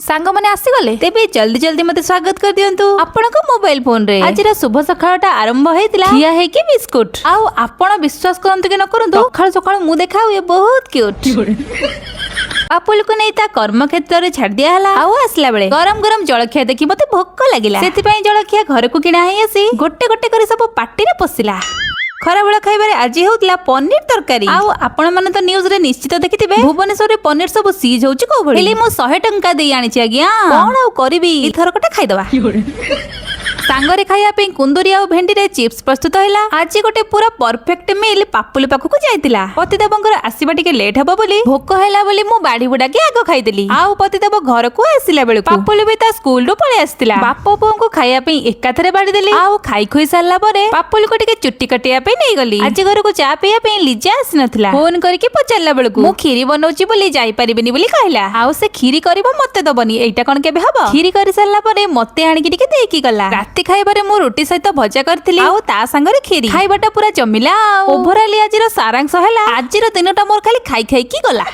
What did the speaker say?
ସାଙ୍ଗମାନେ ଆସିଗଲେ, ତେବେ ଜଲ୍ଦି ଜଲ୍ଦି ମତେ ସ୍ୱାଗତ କରିଦିଅନ୍ତୁ ଆପଣଙ୍କ ମୋବାଇଲ ଫୋନରେ। ଆଜିର ଶୁଭ ସକାଳଟା ଆରମ୍ଭ ହେଇଥିଲା ଖିଆ ହେଇକି ବିସ୍କୁଟ। ଆଉ ଆପଣ ବିଶ୍ୱାସ କରନ୍ତୁ କି ନ କରନ୍ତୁ, ସକାଳୁ ସକାଳୁ ମୁଁ ଦେଖା ହୁଏ ବହୁତ କ୍ୟୁଟ୍। ପାପୁଲକୁ ନେଇ ତା କର୍ମକ୍ଷେତ୍ରରେ ଛାଡି ଦିଆ ହେଲା। ଆଉ ଆସିଲା ବେଳେ ଗରମ ଗରମ ଜଳଖିଆ ଦେଖି ମତେ ଭୋକ ଲାଗିଲା। ସେଥିପାଇଁ ଜଳଖିଆ ଘରକୁ କିଣା ହେଇ ଆସି ଗୋଟେ ଗୋଟେ କରି ସବୁ ପାଟିରେ ପଶିଲା। ଖରାବେଳ ଖାଇବାରେ ଆଜି ହେଉଥିଲା ପନିର ତରକାରୀ। ଆଉ ଆପଣ ମାନେ ତ ନ୍ୟୁଜରେ ନିଶ୍ଚିତ ଦେଖିଥିବେ, ଭୁବନେଶ୍ୱରରେ ପନିର ସବୁ ସିଜ୍ ହଉଛି କୋଉ ଭଳି। ହେଲେ ମୁଁ 100 ଟଙ୍କା ଦେଇ ଆଣିଛି ଆଜ୍ଞା, କଣ ଆଉ କରିବି? ଏଥରକଟା ଖାଇଦବା। ସାଙ୍ଗରେ ଖାଇବା ପାଇଁ କୁନ୍ଦୁରି ଆଉ ଭେଣ୍ଡିରେ ଚିପ୍ସ ପ୍ରସ୍ତୁତ ହେଲା। ଆଜି ଗୋଟେ ପୁରା ପରଫେକ୍ଟ ମିଲ୍ ପାପୁଲୁ ପାଖକୁ ଯାଇଥିଲା। ପତିଦେବଙ୍କର ଆସିବା ଟିକେ ଲେଟ୍ ହବ ବୋଲି, ଭୋକ ହେଲା ବୋଲି ମୁଁ ବାଢି ବୁଡାକି ଆଗ ଖାଇଦେଲି। ଆଉ ପତିଦେବ ଘରକୁ ଆସିଲା ବେଳକୁ ପାପୁଲୁ ବି ତା ସ୍କୁଲରୁ ପଳେଇ ଆସିଥିଲା। ବାପ ପୁଅଙ୍କୁ ଖାଇବା ପାଇଁ ଏକାଥରେ ବାଢିଦେଲି। ଆଉ ଖାଇ ଖୁଇ ସାରିଲା ପରେ ପାପୁଲୁକୁ ଟିକେ ଚୁଟି କାଟିବା ପାଇଁ ନେଇଗଲି। ଆଜି ଘରକୁ ଚା ପିଇବା ପାଇଁ ଲିଜା ଆସିନଥିଲା। ଫୋନ କରିକି ପଚାରିଲା ବେଳକୁ ମୁଁ କ୍ଷୀରି ବନଉଛି ବୋଲି ଯାଇପାରିବିନି ବୋଲି କହିଲା। ଆଉ ସେ କ୍ଷୀରି କରିବ, ମତେ ଦବନି, ଏଇଟା କଣ କେବେ ହବ? କ୍ଷୀରି କରି ସାରିଲା ପରେ ମତେ ଆଣିକି ଟିକେ ଦେଇକି ଗଲା। ରାତି ଖାଇବାରେ ମୁଁ ରୁଟି ସହିତ ଭଜା କରିଥିଲି ଆଉ ତା ସାଙ୍ଗରେ କ୍ଷୀରି। ଖାଇବାଟା ପୁରା ଜମିଲା। ଆଉ ଓଭରାଲି ଆଜିର ସାରାଂଶ ହେଲା, ଆଜିର ଦିନଟା ମୋର ଖାଲି ଖାଇ ଖାଇକି ଗଲା।